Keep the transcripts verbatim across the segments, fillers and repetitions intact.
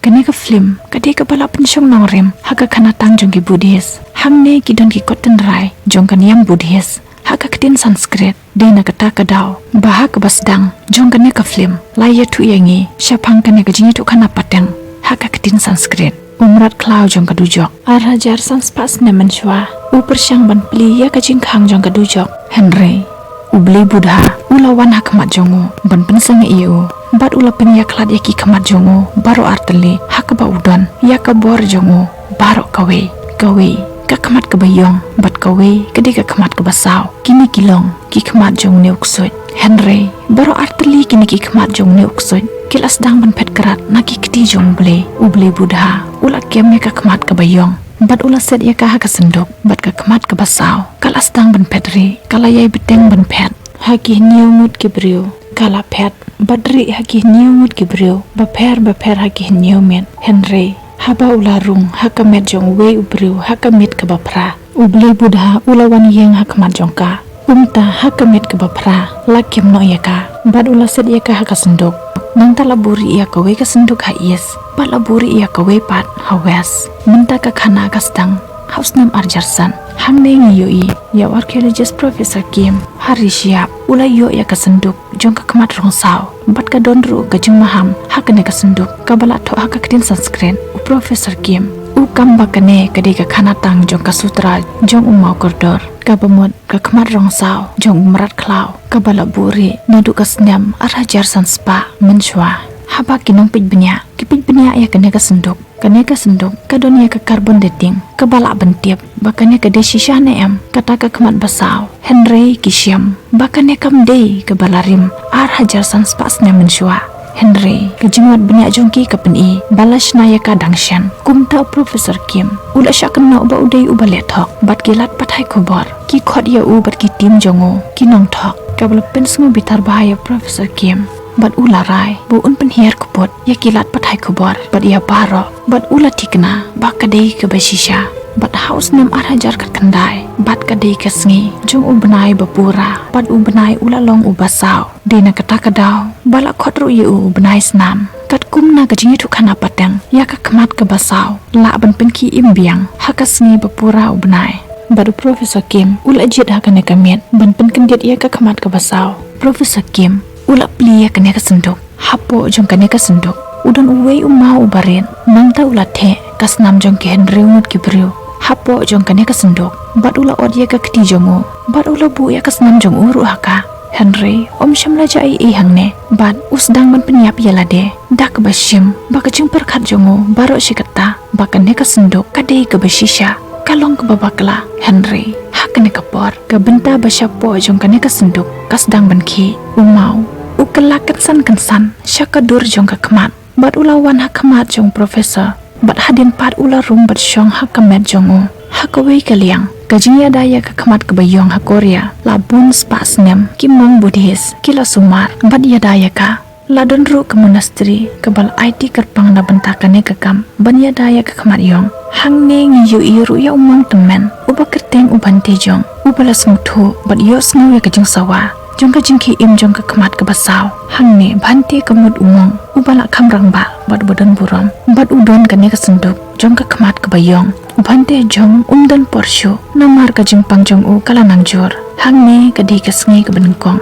Kane ka film ka dei kaba la pynshong nongrim ha ka khana tang jong ki Buddhist. Hangne ki don ki kot tynrai jong ka niam Buddhist ha ka ktien Sanskrit. Dei na kata ka daw ba ha kaba sdang jong kane ka film la ïathuh ïa ngi shaphang kane ka jingïathuhkhana pateng ha ka ktien Sanskrit. U mrad khlaw jong ka dujok. Ar hajar san spah snem mynshuwa u pyrshang ban plie ïa ka jingkhang jong ka dujok. Hynrei U Blei Buddha u la wan ha khmat jong u ban pynsangeh ïa u, bad u la pynïakhlad ïa ki khmat jong u baroh artylli ha kaba u don ïa ka bor jong u baroh kawei kawei. Ka khmat kaba ïong bad kawei ka dei ka khmat kaba saw. Kine ki long ki khmat jong une u ksuid. Hynrei baroh artylli kine ki khmat jong une u ksuid ki la sdang ban phet krat na ki kti jong U Blei. U Blei Buddha u la kem ïa ka khmat kaba ïong bad u la set ïa ka ha ka synduk, bad ka khmat kaba saw ka la sdang ban phet rieh, ka la ïai bteng ban phet ha ki hynñiew ngut ki briew. Ka la phet bad rieh ha ki hynñiew ngut ki briew bapher bapher ha ki hynñiew miet. Hynrei haba u la rung ha ka met jong uwei u briew ha ka miet kaba phra, U Blei Buddha u la wan ïeng ha khmat jong ka. Kumta ha ka miet kaba phra la kem noh ïa ka bad u la set ïa ka ha ka synduk. Nangta la buh rieh ïa kawei ka synduk ha east bad la buh rieh ïa kawei pat ha west. Mynta ka khana ka sdang ha u snem ar hajar san. Hangne ngi ïohi ïa u archaeologist Professor Kim ha ri shyiap u la ïoh ïa ka synduk jong ka khmat rong saw, bad ka don ruh ka jingmaham ha kane ka synduk kaba la thoh ha ka ktien Sanskrit. U Professor Kim u kam ba kane ka dei ka khana tang jong ka sutra jong u maw kordor, kaba mut ka khmat rong saw jong u mrad khlaw kaba la buh rieh naduh ka snem ar hajar san spah mynshuwa. Haba ki nongpeit bniah ki peit bniah ïa kane ka synduk, kane ka synduk ka don ïa ka carbon dating kaba lah ban tip ba kane ka dei shisha ne em kata ka khmat ba saw. Hynrei ki shem ba kane kam dei kaba la rim ar hajar san spah snem mynshuwa. Hynrei ka jingwad bniah jong ki ka pyni ba la shna ïa ka dang shen. Kumta u Professor Kim u la shah kynnoh ba u dei uba leh thok, bad ki lad pathai khubor ki khot ïa u bad ki team jong u ki nongthok, kaba la pynsngewbitar bha ïa u Professor Kim. Bad u la rai ba un pynhiar kput ïa ki lad pathai khubor bad ïa baroh, bad u la thikna ba ka dei kaba shisha. Bad ha u snem ar hajar khatkhyndai bad ka dei ka sngi jong u bnai ba pura, bad u bnai u la long uba saw. Dei na kata ka daw ba la khot ruh ïa u u bnai snam. Katkum na ka jingïathuhkhana pateng ïa ka khmat kaba saw, lah ban pynkhie im biang ha ka sngi ba pura u bnai. Bad u Professor Kim u la jied ha kane ka miet ban pynkyndit ïa ka khmat kaba saw. Professor Kim u la plie ïa kane ka synduk. Hapoh jong kane ka synduk u don uwei u maw uba rit. Nangta u la theh ka snam jong ki hynriew ngut ki briew hapoh jong kane ka synduk, bad u la ot ïa ka kti jong u, bad u la buh ïa ka snam jong u ruh ha ka. Hynrei um shym la jah ei ei hangne, bad u sdang ban pynïap ïa lade da kaba shim ba ka jingpyrkhat jong u baroh shi katta ba kane ka synduk ka dei kaba shisha, ka long kaba bakla. Hynrei ha kane ka por ka bynta ba shapoh jong kane ka synduk ka sdang ban khih. U maw u kylla kynsan kynsan sha ka dur jong ka khmat, bad u la wan ha khmat jong u Professor, bad hadien pat u la rung bad shong ha ka met jong u. Ha kawei ka liang ka jingïada ïa ka khmat kaba ïong ha Korea la bun spah snem ki monk Buddhist ki la sumar bad ïada ïa ka. La don ruh ka monastery kaba la aiti kyrpang na bynta kane ka kam ban ïada ïa ka khmat ïong. Hangne ngi ïohi ruh ïa u monk tymmen uba kyrteng u Bhante Jong, uba la sngewthuh bad ïohsngew ïa ka jingsawa jong ka jingkhie im jong ka khmat kaba saw. Hangne Bhante ka mut u monk uba la kham rangbah bad uba don burom, bad u don kane ka synduk jong ka khmat kaba ïong. U Bhante Jong um don por shuh namar ka jingpang jong u ka la nang jur. Hangne ka dei ka sngi kaba nyngkong.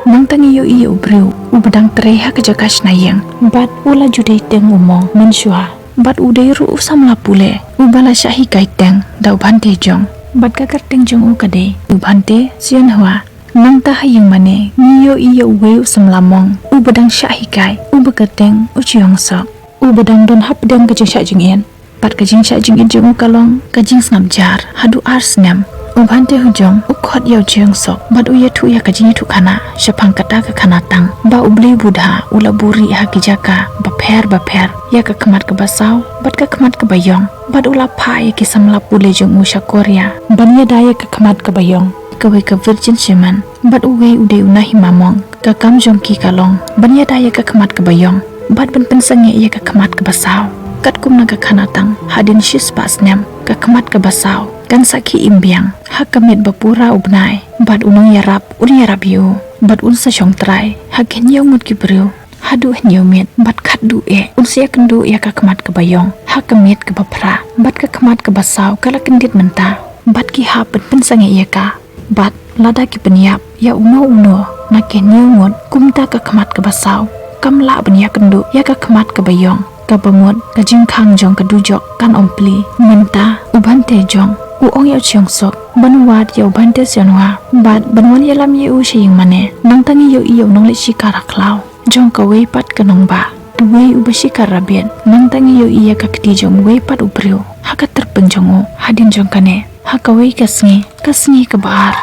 Nangta ngi ïohi ïa u briew uba dang trei ha ka jaka shna ïing, bad u la ju dei teng u monk mynshuwa, bad u dei ruh u samla pule uba la shah hikai teng da u Bhante Jong. Bad ka kyrteng jong u ka dei u Bhante Sian Hwa. Nangta ha ïing mane ngi ïohi ïa uwei u samla monk uba dang shah hikai, uba kyrteng u Cheong Sok, uba dang don hapdeng ka jingshah jingit. Bad ka jingshah jingit jong u ka long ka jingsngap jar haduh ar snem. U Bhante Hu Jong u khot ïa u Cheong Sok bad u ïathuh ïa ka jingïathuhkhana shaphang kata ka khana tang ba U Blei Buddha u la buh rieh ha ki jaka bapher bapher ïa ka khmat kaba saw bad ka khmat kaba ïong, bad u la phah ïa ki samla pule jong u sha Korea ban ïada ïa ka khmat kaba ïong, kawei ka virgin shaman bad uwei u dei u nahima monk. Ka kam jong ki ka long ban ïada ïa ka khmat kaba ïong bad ban pynsangeh ïa ka khmat kaba saw. Katkum na ka khana tang, hadien shispah snem ka khmat kaba saw kan sa khie im biang ha ka miet ba pura u bnai, bad u nongïarap un ïarap ïa u bad un sa shong trai ha ki hynñiew ngut ki briew. Haduh hynñiew miet bad khatduh eh un sa ïakynduh ïa ka khmat kaba ïong ha ka miet kaba phra, bad ka khmat kaba saw ka la kyndit mynta. Bad ki hap ban pynsangeh ïa ka. Bad lada ki pynïap ïa uno uno na ki hynñiew ngut, kumta ka khmat kaba saw kam lah ban ïakynduh ïa ka khmat kaba ïong. Kaba mut ka jingkhang jong ka dujok kan ym plie. Mynta u Bhante Jong u ong ïa u Cheong Suk ban wad ïa u Bhante Seon Hwa bad ban wan ïalam ïa u sha ïing mane. Nangta ngi ïohi ïa u nongleit shikar ha khlaw jong kawei pat ka nongbah, uwei uba shikar rabbit. Nangta ngi ïohi ïa ka kti jong uwei pat u briew ha ka tyrpeng jong u. Hadien jong kane, ha kawei ka sngi, ka sngi kaba ar,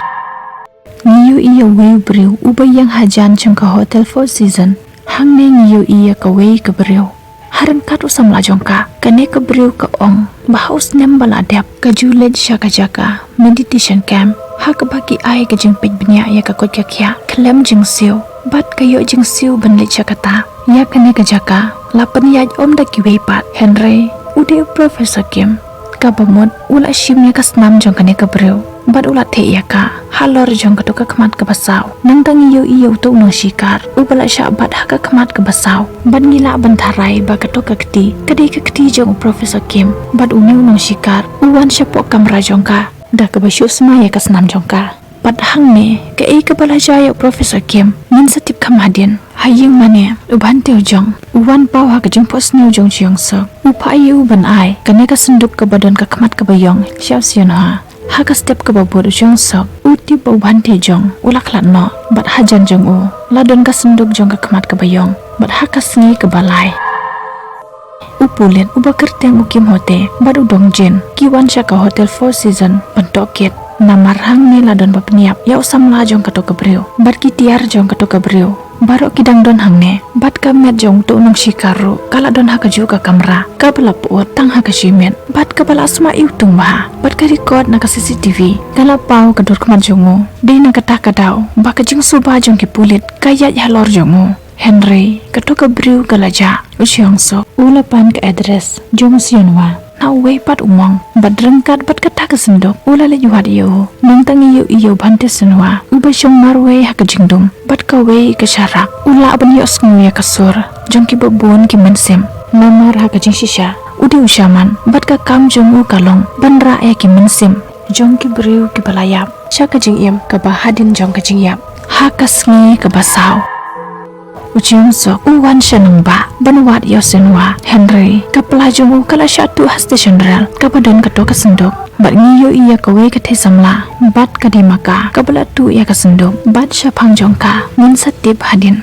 ngi ïohi ïa uwei u briew uba ïeng hajan jong ka hotel Four Season. Hangne ngi ïohi ïa kawei ka briew ha ryngkat u samla jong ka. Kane ka briew ka ong ba ha u snem ba la dep ka ju leit sha ka jaka meditation camp, ha kaba ki ai ka jingpeit bniah ïa ka koit ka khiah khlem jingsiew, bad ka ïoh jingsiew ban leit sha kata. Ïa kane ka jaka la pynïaid ym da kiwei pat, hynrei u dei u Professor Kim. Kaba mut u la shim ïa ka snam jong kane ka briew bad u la theh ïa ka halor jong kato ka khmat kaba saw. Nangta ngi ïohi ïa uto u nongshikar uba la shah bat ha ka khmat kaba saw, bad ngi lah ban tharai ba kato ka kti ka dei ka kti jong u Professor Kim. Bad une u nongshikar u wan shapoh kamra jong ka da kaba shu sma ïa ka snam jong ka. Bad hangne, kaei kaba la jia ïa u Professor Kim ngin sa tip kham hadien. Ha ïing mane, u Bhante Jong u wan paw ha ka jingphohsniew jong u Cheong Suk. U phah ïa u ban ai kane ka synduk kaba don ka khmat kaba ïong sha u Seon Hwa. Ha ka step kaba bud u Cheong Suk u tip ba u Bhante Jong u la khlad noh, bad hajan jong u la don ka synduk jong ka khmat kaba ïong. Bad ha ka sngi kaba lai, u pulit uba kyrteng u Kim Ho Tae bad u Dong Jin ki wan sha ka hotel Four Season ban tohkit. Namar hangne la don ba pynïap ïa u samla jong kato ka briew bad ki tiar jong kato ka briew baroh ki dang don hangne. Bad ka met jong uto u nongshikar ruh ka la don ha kajuh ka kamra kaba la pyut tang ha ka shi miet, bad kaba la sma iwtung bha. Bad ka record na ka C C T V ka la paw ka dur khmat jong u. Dei na kata ka daw ba ka jingsuba jong ki pulit ka ïaid halor jong u. Hynrei kato ka briew ka la jah. U Cheong Suk u la pan ka address jong u Seon Hwa na uwei pat u monk, bad ryngkat bad kata ka synduk u la leit wad ïa u. Nangta ngi ïohi ïa u Bhante Seon Hwa uba shong marwei ha ka jingdum bad kawei ka sharak. U lah ban ïohsngew ïa ka sur jong kiba bun ki mynsiem. Namar ha ka jingshisha u dei u shaman, bad ka kam jong u ka long ban rah ïa ki mynsiem jong ki briew kiba la ïap sha ka jingim kaba hadien jong ka jingïap. Ha ka sngi kaba saw, u Cheong Suk u wan sha nongbah ban wad ïa u Seon Hwa, hynrei ka pla jong u ka la shah tuh ha station rel kaba don kato ka synduk. Bad ngi ïohi ïa kawei ka thei samla bad ka dei ma ka kaba la tuh ïa ka synduk. Bad shaphang jong ka ngin sa tip hadien.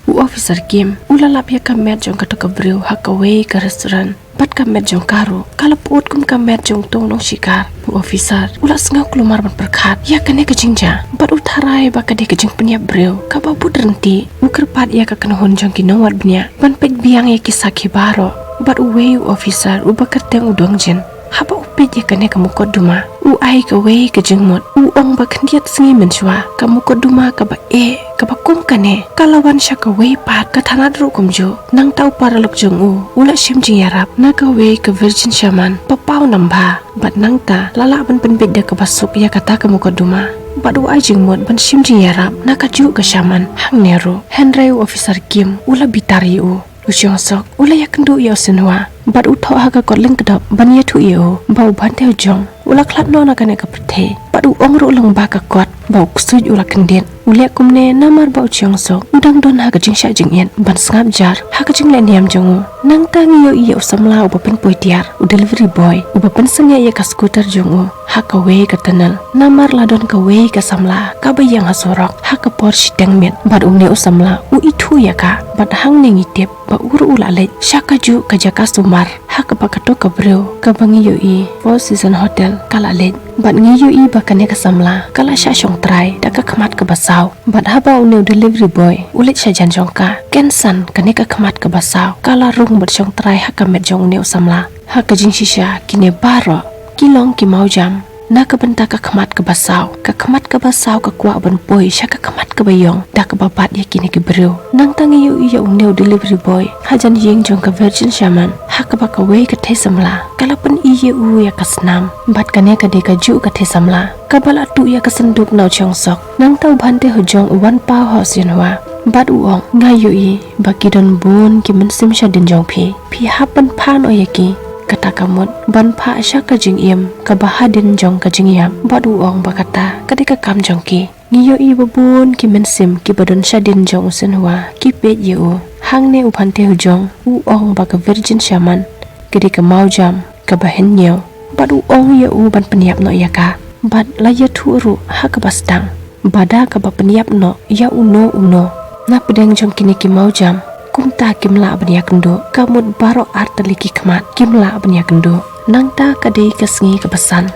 U officer Kim u la lap ïa ka met jong kato ka briew ha kawei ka restaurant. Bad ka met jong ka ruh ka la pyut kum ka met jong uto u nongshikar. U officer u la sngew kulmar ban pyrkhat ïa kane ka jingjia, bad u tharai ba ka dei ka jingpynïap briew kaba bud ryntih. U kyrpad ïa ka kynhun jong ki nongwad bniah ban peit biang ïa ki sakhi baroh. Bad uwei u officer uba kyrteng u Dong Jin, haba u peit ïa kane ka mukotduma, u ai kawei ka jingmut. U ong ba khyndiat sngi mynshuwa ka mukotduma kaba eh kaba kum kane ka la wan sha kawei pat ka thanat ruh kumjuh. Nangta u paralok jong u u la shim jingïarap na kawei ka virgin shaman ba paw nambha. Bad nangta la lah ban pynbeit da kaba suk ïa kata ka mukotduma. Bad u ai jingmut ban shim jingïarap na kajuh ka shaman hangne ruh. Hynrei u officer Kim u la bitar ïa u. U Cheong Suk u la ïakynduh ïa u Seon Hwa bad u thoh ha ka kot lyngkdop ban ïathuh ïa u ba u Bhante Jong u la khlad noh na kane ka pyrthei. Bad u ong ruh lyngba ka kot ba u ksuid u la kyndit. U leh kumne namar ba u Cheong Suk u dang don ha ka jingshah jingit ban sngap jar ha ka jingleh niam jong u. Nangta ngi ïohi ïa u samla uba pynpoi tiar, u delivery boy uba pynsangeh ïa ka scooter jong u ha kawei ka tunnel. Namar la don kawei ka samla kaba ïeng ha surok ha ka por shiteng miet, bad une u samla u ithuh ïa ka. Bad hangne ngi tip ba u ruh u la leit sha kajuh ka jaka sumar ha kaba kato ka briew kaba ngi ïohi Four Season Hotel ka la leit. Bad ngi ïohi ba kane ka samla ka la shah shongtrai da ka khmat kaba saw. Bad haba une u delivery boy u leit shajan jong ka, kynsan kane ka khmat kaba saw ka la rung bad shongtrai ha ka met jong une u samla. Ha ka jingshisha kine baroh ki long ki mawjam na ka bynta ka khmat kaba saw. Ka khmat kaba saw ka kwah ban poi sha ka khmat kaba ïong da kaba bat ïa kine ki briew. Nangta ngi ïohi ïa une u delivery boy hajan ïing jong ka virgin shaman ha kaba kawei ka thei samla ka la pyni ïa u ïa ka snam. Bad kane ka dei kajuh ka thei samla kaba la tuh ïa ka synduk na u Cheong Suk. Nangta u Bhante Hujong u wan paw ha u Seon Hwa Bad u ong, nga ïohi ba ki don bun ki mynsiem shadien jong phi. Phi hap ban phah noh ïa ki, kata ka mut ban phah sha ka jingim kaba hadien jong ka jingïap. Bad u ong ba kata ka dei ka kam jong ki. Ngi ïohi ba bun ki mynsiem kiba don shadien jong u Shin Hwa ki peit ïa u. Hangne u Bhante Hujong u ong ba ka Virgin Shaman ka dei ka mawjam kaba hynñiew. Bad u ong ïa u ban pynïap noh ïa ka. Bad la ïathuh ruh ha kaba sdang ba da kaba pynïap noh ïa uno uno na pdeng jong kine ki mawjam, kumta kim lah ban ïakynduh. Ka mut baroh artylli ki khmat kim lah ban ïakynduh. Nangta ka dei ka sngi kaba san.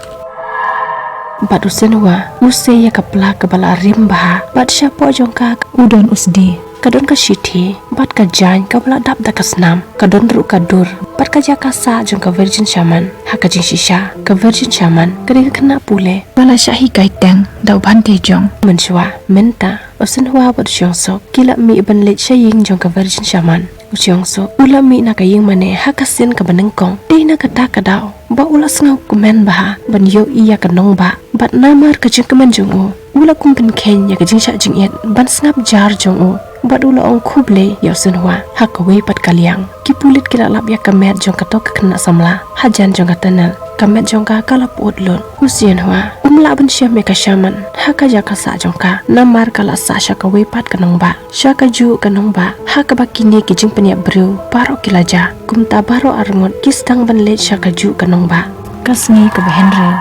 Bad u Shin Hwa u sei ïa ka pla kaba la rim bha. Bad shapoh jong ka u don u sdi, ka don ka shithi, bad ka jaiñ kaba la dap da ka snam. Ka don ruh ka dur bad ka jaka sah jong ka Virgin Shaman. Ha ka jingshisha, ka Virgin Shaman ka dei ka khynnah pule ba la shah hikai teng da u Bhante Hujong. Mynshuwa mynta u Shin Hwa bad u Sheong Suk ki la mih ban leit sha ïing jong ka Virgin Shaman. U Sheong Suk u la mih na ka ïing mane ha ka sien kaba nyngkong. Dei na kata ka daw ba u la sngewkmen bha ban ïohi ïa ka nongbah. Bad namar ka jingkmen jong u, u la kum pynkheiñ ïa ka jingshah jingit ban sngap jar jong u. Bad u la ong khublei ïa u Shin Hwa. Ha kawei pat ka liang, ki pulit ki la lap ïa ka met jong kato ka khynnah samla hajan jong ka tunnel. Ka met jong ka ka la pyut lut. U Shin Hwa um lah ban shem ïa ka shaman ha ka jaka sah jong ka, namar ka la sah sha kawei pat ka nongbah, sha kajuh ka nongbah ha kaba kine ki jingpynïap briew baroh ki la jia. Kumta baroh arngut ki sdang ban leit sha kajuh ka nongbah. Ka sngi kaba hynriew.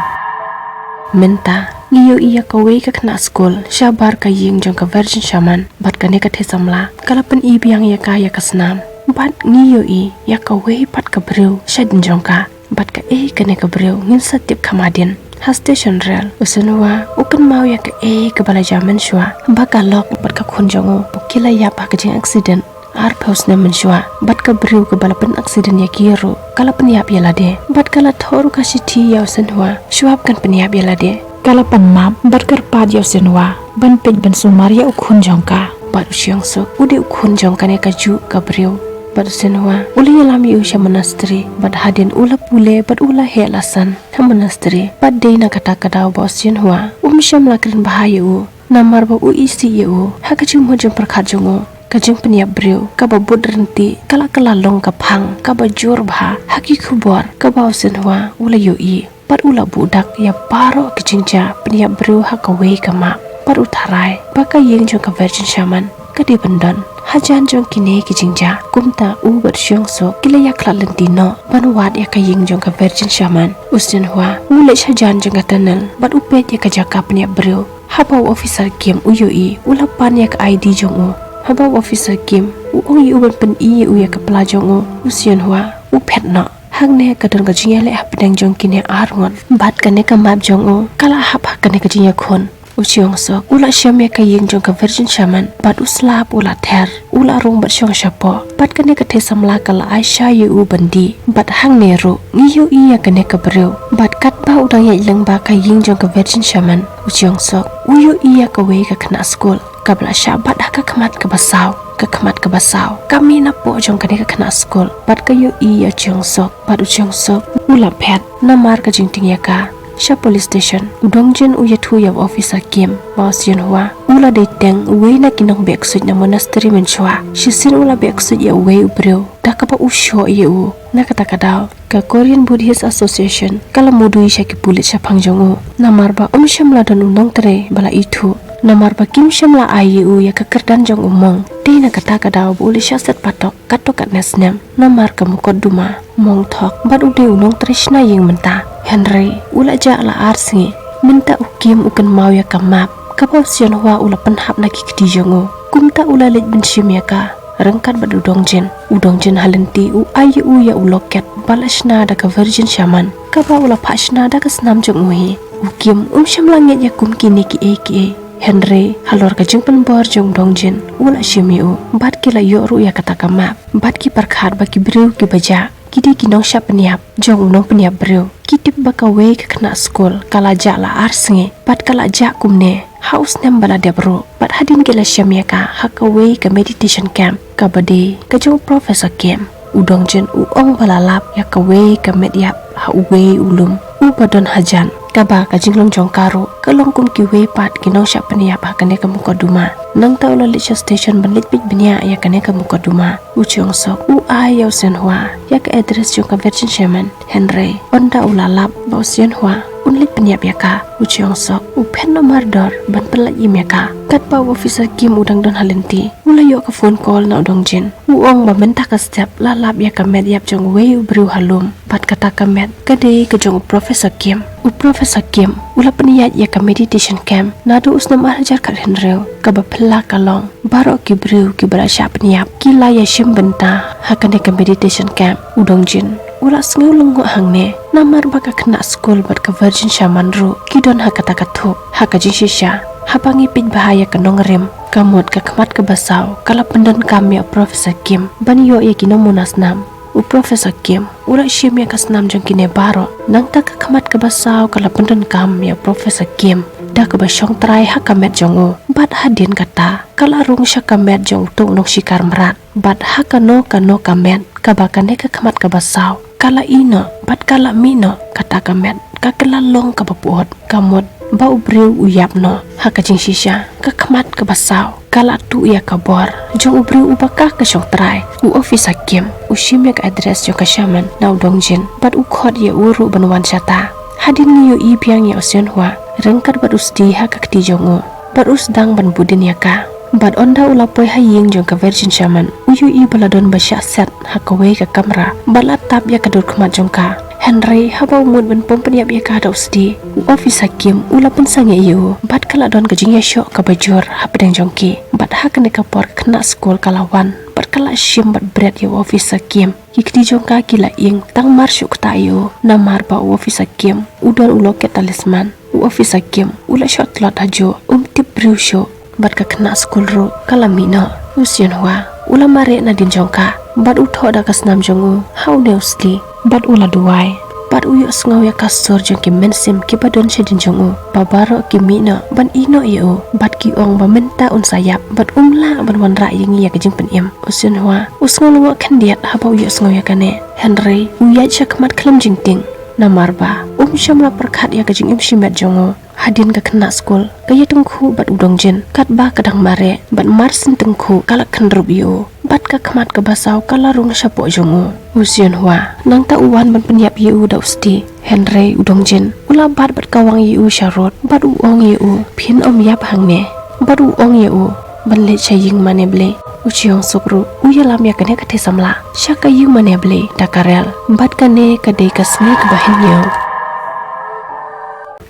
Mynta ngi ïohi ïa kawei ka khynnah skul shabar ka ïing jong ka Virgin Shaman. Bad kane ka thei samla ka la pyni biang ïa ka ïa ka snam. Bad ngi ïohi ïa kawei pat ka briew shadien jong ka. Bad kaei kane ka briew ngin sa tip kham hadien. Ha station rel u Shin Hwa u kynmaw ïa kaei kaba la jia mynshuwa, ba ka lok bad ka khun jong u ki la ïap ha ka jingaccident arphew snem mynshuwa. Bad ka briew kaba la pynaccident ïa ki ruh ka la pynïap ïa lade. Bad ka la thoh ruh ka shithi ïa u Shin Hwa, shuwa ba kan pynïap ïa lade, ka la pan map bad kyrpad ïa u Shin Hwa ban peit ban sumar ïa u khun jong ka. Bad u Sheong Suk u dei u khun jong kane kajuh ka briew. Bad u Shin Hwa u la ïalam ïa u sha monastery. Bad hadien u la pule bad u la heh la san ha monastery. Bad dei na kata ka daw ba u Shin Hwa um shym la kren bha ïa u, namar ba u isih ïa u ha ka jingmut jingpyrkhat jong u. Ka jingpynïap briew kaba bud ryntih ka la kylla long ka phang kaba jur bha ha ki khubor kaba u Shin Hwa u la ïohi. Bad u la buh dak ïa baroh ki jingjia pynïap briew ha kawei ka map. Bad u tharai ba ka ïing jong ka Virgin Shaman ka dei ban don hajan jong kine ki jingjia. Kumta u bad u Sheong Suk ki la ïakhlad lynti noh ban wad ïa ka ïing jong ka Virgin Shaman. U Shin Hwa u leit shajan jong ka tunnel bad u peit ïa ka jaka pynïap briew. Haba u officer Kim u ïohi, u la pan ïa ka I D jong u. Haba u officer Kim u ong ïa u ban pyni ïa u ïa ka pla jong u, u Shin Hwa u phet noh. Hangne ka don ka jingïaleh hapdeng jong kine arngut. Bad kane ka map jong u ka la hap ha kane ka jingïakhun. U Sheong Suk u la shem ïa ka ïing jong ka Virgin Shaman bad u slap u la ther. U la rung bad shong shapoh. Bad kane ka thei samla ka la ai sha ïa u ban dih. Bad hangne ruh ngi ïohi ïa kane ka briew. Bad katba u dang ïaid lyngba ka ïing jong ka Virgin Shaman, u Sheong Suk u ïohi ïa kawei ka khynnah skul kaba la shah bat ha ka khmat kaba saw. Ka khmat kaba saw ka mih napoh jong kane ka khynnah skul. Bad ka ïohi ïa u Sheong Suk. Bad u Sheong Suk u la phet namar ka jingtieng ïa ka. Sha police station, u Dong Jin u ïathuh ïa u officer Kim ba u Shin Hwa u la dei teng uwei na ki nongbeh ksuid na monastery mynshuwa. Shisien u la beh ksuid ïa uwei u briew da kaba u shoh ïa u. Na kata ka daw ka Korean Buddhist Association ka la mudui sha ki pulit shaphang jong u, namar ba um shym la don u nongtrei ba la ithuh, namar ba kim shym la ai ïa u ïa ka kyrdan jong u monk. Dei na kata ka daw ba u la shah set patok katto katne snem namar ka mukotduma mongthok bad u dei u nongtrei shna ïing mynta. Hynrei u la jah la ar sngi. Mynta u Kim u kynmaw ïa ka map kaba u Shin Hwa u la pynhap na ki kti jong u. Kumta u la leit ban shim ïa ka ryngkat bad u Dong Jin. U Dong Jin ha lynti u ai ïa u ïa u locket ba la shna da ka Virgin Shaman kaba u la phah shna da ka snam jong u hi. U Kim um shym la ngeit ïa kum kine kiei kiei. Hynrei halor ka jingpynbor jong u Dong Jin u la shim ïa u bad ki la ïoh ruh ïa kata ka map. Bad ki pyrkhat ba ki briew kiba jah ki dei ki nongshah pynïap jong u nongpynïap briew. Ki tip ba kawei ka khynnah skul ka la jah la ar sngi bad ka la jah kumne ha u snem ba la dep ruh. Bad hadien ki la shem ïa ka ha kawei ka meditation camp kaba dei ka jong u Professor Kim. U Dong Jin u ong ba la lap ïa kawei ka met ïap ha uwei u lum uba don hajan. Kaba ka jinglong jong ka ruh ka long kum kiwei pat ki nongshah pynïap ha kane ka mukotduma. Nangta u la leit sha station ban leit peit bniah ïa kane ka mukotduma. U Cheong Sok u ai ïa u Seon Hwa ïa ka address jong ka Virgin Shaman. Hynrei ynda u la lap ba u Seon Hwa un leit pynïap ïa ka, u Cheong Sok u phet noh mardor ban pynlait im ïa ka. Katba u Officer Kim u dang don ha lynti, u la ïoh ka phone call na u Dong Jin. U ong ba mynta ka step la lap ïa ka met ïap jong uwei u briew ha lum, bad kata ka met ka dei ka jong u Professor Kim. U Professor Kim u la pynïaid ïa ka meditation camp naduh u snem ar hajar khathynriew. Kaba phylla ka long, baroh ki briew kiba la shah pynïap ki la ïashim bynta ha kane ka meditation camp. U Dong Jin u la sngew lyngngoh hangne, namar ba ka khynnah skul bad ka Virgin Shaman ruh ki don ha kata ka thup. Ha ka jingshisha, haba ngi peit bha ïa ka nongrim, ka mut ka khmat kaba saw ka la pyndonkam ïa u Professor Kim ban ïoh ïa ki nongmuna snam. U Professor Kim u la shim ïa ka snam jong kine baroh. Nangta ka khmat kaba saw ka la pyndonkam ïa u Professor Kim da kaba shong trai ha ka met jong u. Bad hadien kata, ka la rung sha ka met jong uto u nongshikar mrad. Bad ha kano kano ka met kaba kane ka khmat kaba saw ka la ïeh noh bad ka la mih noh, kata ka met ka kylla long kaba pyut. Ka mut ba u briew u ïap noh. Ha ka jingshisha, ka khmat kaba saw ka la tuh ïa ka bor jong u briew uba ka ka shong trai. U Officer Kim u shim ïa ka address jong ka Shaman na u Dong Jin bad u khot ïa u ruh ban wan shata. Hadien ngi ïohi biang ïa u Seon Hwa ryngkat bad u Sdi ha ka kti jong u, bad u sdang ban bud dien ïa ka. Bad ynda u la poi ha ïing jong ka Virgin Shaman, u ïohi ba la don ba shah set ha kawei ka kamra bad la tap ïa ka dur khmat jong ka. Hynrei haba u mut ban pom pynïap ïa ka da u Sdi, u Officer Kim u la pynsangeh ïa u bad ka la don ka jingïashoh kaba jur hapdeng jong ki. Bad ha kane ka por ka khynnah skul ka la wan bad ka la shim bad bret ïa u Officer Kim. Ki kti jong ka ki la ïeng tang mar shuh kata ïa u, namar ba u Officer Kim u don u locket talisman. U Officer Kim u la shoh tlot ha ju, um tip briew shuh. Bad ka khynnah skul ruh ka la mih noh. U Seon Hwa u la mareh nadien jong ka bad u thoh da ka snam jong u ha une u Sdi bad u la duwai. Bad u ïohsngew ïa ka sur jong ki mynsiem kiba don shadien jong u, ba baroh ki mih noh ban ïeh noh ïa u. Bad ki ong ba mynta un sa ïap bad um lah ban wanrah ïa ngi ïa ka jingpynim. U Seon Hwa u sngew lyngngoh khyndiat haba u ïohsngew ïa kane. Hynrei u ïaid sha khmat khlem jingtieng, namar ba um shym la pyrkhat ïa ka jingim shimet jong u. Hadien ka khynnah skul ka ïatyngkhuh bad u Dong Jin katba ka dang mareh, bad mar syn tyngkhuh ka la kynrup ïa u. Bad ka khmat kaba saw ka la rung shapoh jong u. U Seon Hwa nangta u wan ban pynïap ïa u da u Sdi. Hynrei u Dong Jin u la bat bad kawang ïa u sha rud bad u ong ïa u, phin ym ïap hangne. Bad u ong ïa u ban leit sha ïing mane Blei. U Cheong Sok ruh u ïalam ïa kane ka thei samla sha ka ïing mane Blei da ka rel. Bad kane ka dei ka sngi kaba hynñiew.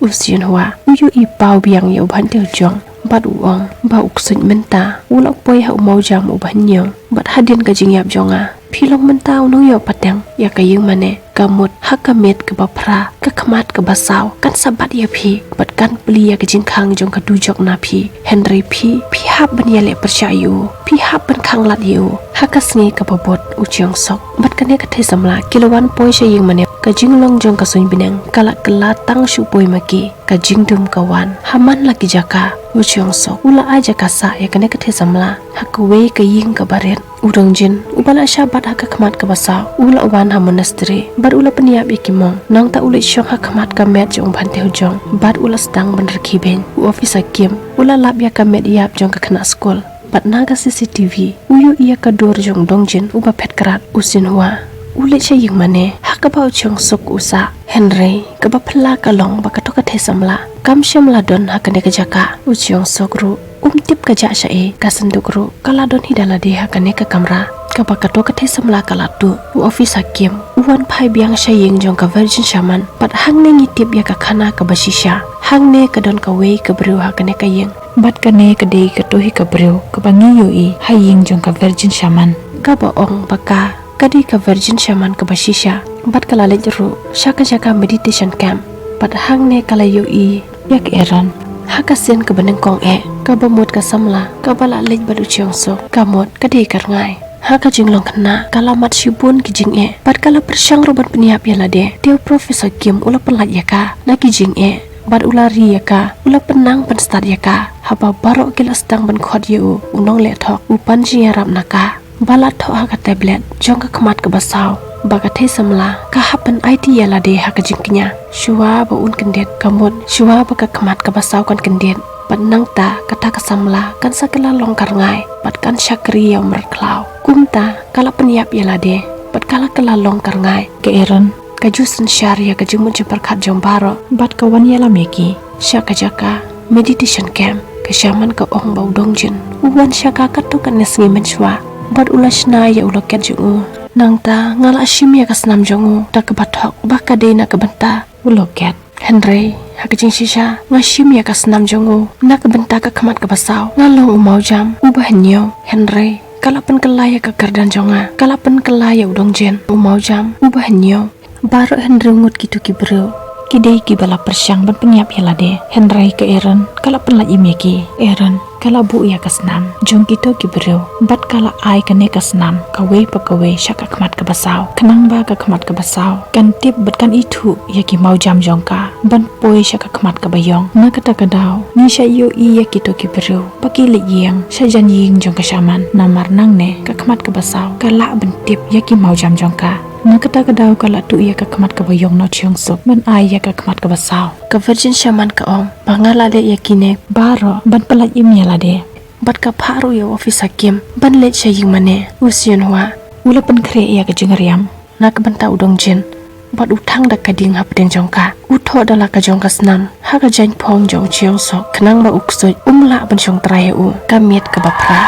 U Seon Hwa u ïohi paw biang ïa u bhantei u jong bad u ong ba u ksuid mynta u la poi ha u mawjam uba hynñiew. Bad hadien ka jingïap jong nga, phi long mynta u nongïoh pateng ïa ka ïing mane. Ka mut ha ka miet kaba phra, ka khmat kaba saw kan sa bat ïa phi bad kan plie ïa ka jingkhang jong ka dujok na phi. Hynrei phi, phi hap ban ïaleh pyrshah ïa u, phi hap ban khanglad ïa u. Ha ka sngi kaba bud, u Cheong Sok bad kane ka thei samla ki la wan poi sha ïing mane. Ka jinglong jong ka suiñ bneng ka la kylla tang shu poi ma ki. Ka jingdum ka wan ha man la ki jaka. U Cheong Sok u la ai jaka sah ïa kane ka thei samla ha kawei ka ïing kaba rit. U Dong Jin uba la shah bat ha ka khmat kaba saw u la wan ha monastery bad u la pynïap ïa ki monk. Nangta u leit shong ha khmat ka met jong u bhantei u jong bad u la sdang ban rkhie beiñ. U Officer Kim u la lap ïa ka met ïap jong ka khynnah skul. Bad na ka C C T V u ïohi ïa ka dur jong u Dong Jin uba phet krad. U Seon Hwa u leit sha ïing mane ha kaba u Cheong Sok u sah. Hynrei kaba phylla ka long ba kato ka thei samla kam shym la don ha kane ka jaka. U Cheong Sok ruh um tip ka jah shaei, ka synduk ruh ka la don hi da lade ha kane ka kamra kaba kato ka thei samla ka la tuh. U Officer Kim u wan phai biang sha ïing jong ka Virgin Shaman. Bad hangne ngi tip ïa ka khana kaba shisha. Hangne ka don kawei ka briew ha kane ka ïing. Bad kane ka dei kato hi ka briew kaba ngi ïohi ha ïing jong ka Virgin Shaman, kaba ong ba ka ka dei ka Virgin Shaman kaba shisha. Bad ka la leit ruh sha ka jaka meditation camp. Bad hangne ka la ïohi ïa ka Eran ha ka sien kaba nyngkong eh, kaba mut ka samla kaba la leit bad u Cheong Sok. Ka mut ka dei ka rngai. Ha ka jinglong khynnah ka la mad shibun ki jingeh bad ka la pyrshang ruh ban pynïap ïa lade. Te u Professor Kim u la pynlait ïa ka na ki jingeh bad u la ri ïa ka, u la pynnang pynstad ïa ka. Haba baroh ki la sdang ban khot ïa u, u nongleh thok u pan jingïarap na ka ba la thoh ha ka tablet jong ka khmat kaba saw. ba ka thei samla ka hap ban aiti ïa lade ha ka jingkñia. Shuwa ba un kyndit ka mut, shuwa ba ka khmat kaba saw kan kyndit. Bad nangta kata ka samla kan sa kylla long ka rngai bad kan shakri ïa u mrad khlaw. Kumta ka la pynïap ïa lade bad ka la kylla long ka rngai. Ka Aaron ka ju synshar ïa ka jingmut jingpyrkhat jong baroh bad ka wan ïalam ïa ki sha ka jaka meditation camp. Ka shaman ka ong ba u Dongjin u wan sha ka katto katne sngi mynshuwa bad u la shna ïa u loket jong u. Nangta nga la shim ïa ka snam jong u da kaba thok ba ka dei na ka bynta u loket. Hynrei ha ka jingshisha nga shim ïa ka snam jong u na ka bynta ka khmat kaba saw. Nga long u mawjam uba hynñiew, hynrei ka la pynkylla ïa ka kyrdan jong nga. Ka la pynkylla ïa u Dongjin, u mawjam uba hynñiew. Baroh hynriew ngut kito ki briew ki dei kiba la pyrshang ban pynïap ïa lade, hynrei ka Aaron ka la pynlait im ïa ki. Aaron ka la buh ïa ka snam jong kito ki briew bad ka la ai kane ka snam kawei pa kawei sha ka khmat kaba saw, khnang ba ka khmat kaba saw kan tip bad kan ithuh ïa ki mawjam jong ka ban poi sha ka khmat kaba ïong. Na kata ka daw ngi shah ïohi ïa kito ki briew ba ki leit ïeng sha jan ïing jong ka shaman, namar nangne ka khmat kaba saw ka lah ban tip ïa ki mawjam jong ka. Na kata ka daw ka la tuh ïa ka khmat kaba ïong na u Cheong Suk ban ai ïa ka khmat kaba saw. Ka virgin shaman ka ong ba nga la leh ïa kine baroh ban pynlait im ïa lade. Bad ka phah ruh ïa u officer Kim ban leit sha ïing mane. U Seon Hwa u la pynkhreh ïa ka jingriam na ka bynta u Dongjin bad u thang da ka ding hapdeng jong ka. U thoh da la ka jong ka snam ha ka jaiñphong jong u Cheong Suk khnang ba u ksuid um lah ban shong trai ïa u. Ka miet kaba phra.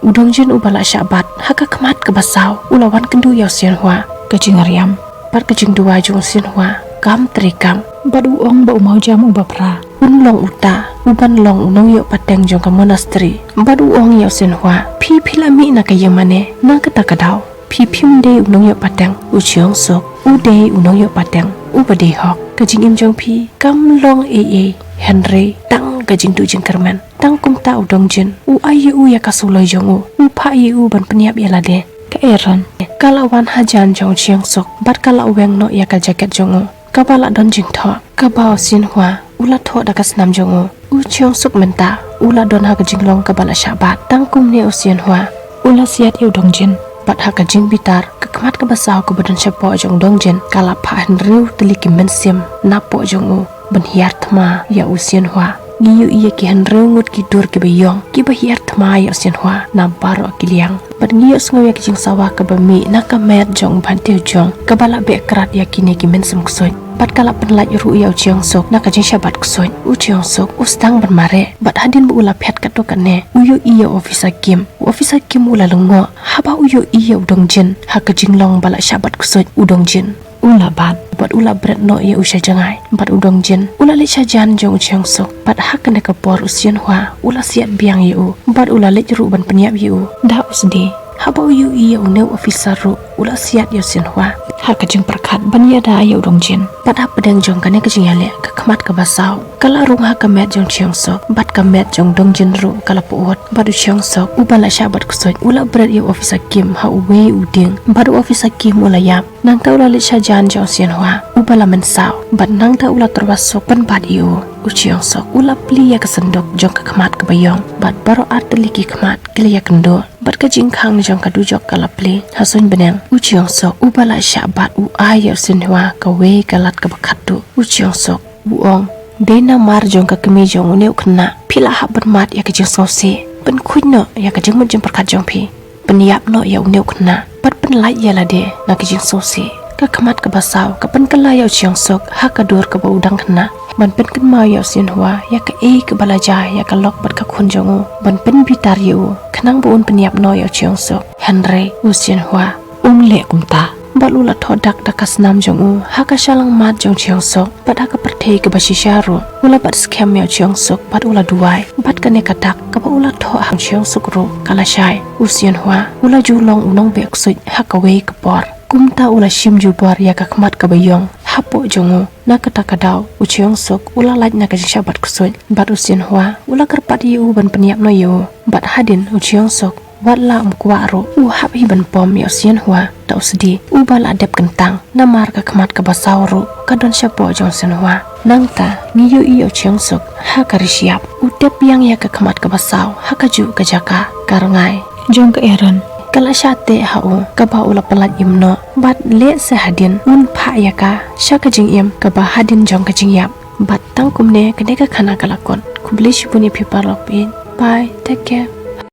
U Dongjin uba la shah bat ha ka khmat kaba saw u la wan kynduh ïa u Seon Hwa. Ka jingriam bad ka jingduwai jong u Seon Hwa kam trei kam bad u ong ba u mawjam uba phra un long uta uban long u nongïoh pateng jong ka monastery. Bad u ong ïa u Seon Hwa, phi phi la mih na ka ïing mane na kata ka daw? Phi phim dei u nongïoh pateng. U Cheong Suk u dei u nongïoh pateng uba dei hok. Ka jingim jong phi kam long ei ei hynrei tang ka jingduh jingkyrmen. Tang kumta u Dongjin u ai ïa u ïa ka suloi jong u, u phah ïa u ban pynïap ïa lade. Ka Aaron ka la wan hajan jong u Cheong Suk bad ka la weng noh ïa ka jaket jong u kaba la don jingthoh kaba u Seon Hwa u la thoh da ka snam jong u. U Cheong Suk mynta u la don ha ka jinglong kaba la shah bat. Tang kumne u Seon Hwa u la siat ïa u Dongjin bad ha ka jingbitar ka khmat kaba saw kaba don shapoh jong u Dongjin ka la phah hynriew tylli ki mynsiem napoh jong u ban hiar thma ïa u Seon Hwa. Ngi ïohi ïa ki hynriew ngut ki dur kiba ïong kiba hiar thma ïa u Seon Hwa na baroh ki liang. Bad ngi ïohsngew ïa ki jingsawa kaba mih na ka met jong u Ban Tae Jung kaba la beh krad ïa kine ki mynsiem ksuid. Bad ka la pynlait ruh ïa u Cheong Suk na ka jingshah bat ksuid. U Cheong Suk u sdang ban mareh bad hadien ba u la phet katto katne u ïohi ïa u officer Kim. U officer Kim u la lyngngoh haba u ïohi ïa u Dongjin ha ka jinglong ba la shah bat ksuid. U Dongjin u la bat bad u la bret noh ïa u sha jngai bad u Dongjin u la leit sha jan jong u Cheong Suk. Bad ha kane ka por u Seon Hwa u la siat biang ïa u bad u la leit ruh ban pynïap ïa u. Da u sdie haba u ïohi ïa une u officer ruh u la siat ïa u Seon Hwa ha ka jingpyrkhat ban ïada ïa u Dongjin. Bad hapdeng jong kane ka jingïaleh ka khmat kaba saw ka la rung ha ka met jong u Cheong Suk bad ka met jong u Dongjin ruh ka la pyut. Bad u Cheong Suk uba la shah bat ksuid u la bret ïa u officer Kim ha uwei u dieng bad u officer Kim u la ïap. Nangta u la leit sha jan jong u Seon Hwa uba la mynsaw bad nangta u la tyrwa suk pynbat ïa u. U Cheong Suk u la plie ïa ka synduk jong ka khmat kaba ïong bad baroh artylli ki khmat ki la ïakynduh bad ka jingkhang jong ka dujok ka la plie. Ha suiñ bneng u Cheong Suk uba la shah bat u ai ïa u Seon Hwa kawei ka lad kaba khatduh. U Cheong Suk u ong, dei namar jong ka kmie jong une u khynnah phi la hap ban mad ïa ka jingsngewsih. Pynkhuid noh ïa ka jingmut jingpyrkhat jong phi. Pynïap noh ïa une u khynnah bad pynlait ïa lade na ka jingsngewsih. Ka khmat kaba saw ka pynkylla ïa u Cheong Suk ha ka dur kaba u dang khynnah ban pynkynmaw ïa u Seon Hwa ïa kaei kaba la jia ïa ka lok bad ka khun jong u ban pynbitar ïa u khnang ba un pynïap noh ïa u Cheong Suk. Hynrei u Seon Hwa um leh kumta bad u la thoh dak da ka snam jong u ha ka shyllangmat jong u Cheong Suk bad ha ka pyrthei kaba shisha ruh. U la bat skhem ïa u Cheong Suk bad u la duwai bad kane ka dak kaba u la thoh ha u Cheong Suk ruh ka la shai. U Seon Hwa u la ju long u nongbeh ksuid ha kawei ka por. Kumta u la shim jubor ïa ka khmat kaba ïong hapoh jong u. Na kata ka daw u Cheong Suk u la lait na ka jingshah bat ksuid bad u Seon Hwa u la kyrpad ïa u ban pynïap noh ïa u. Bad hadien u Cheong Suk wat la um kwah ruh u hap hi ban pom ïa u Seon Hwa da u sdie uba la dep kyntang. Namar ka khmat kaba saw ruh ka don shapoh jong u Seon Hwa. Nangta ngi ïohi ïa u Cheong Suk ha ka ri shyiap u tep biang ïa ka khmat kaba saw ha kajuh ka jaka. Ka rngai jong ka Aaron ka la shah teh ha u kaba u la pyllait im noh bad leh se hadien un phah ïa ka sha ka jingim kaba hadien jong ka jingïap. Bad tang kumne kane ka khana ka la kut. Khublei shibun ïa phi paralok phi. Bye, take care.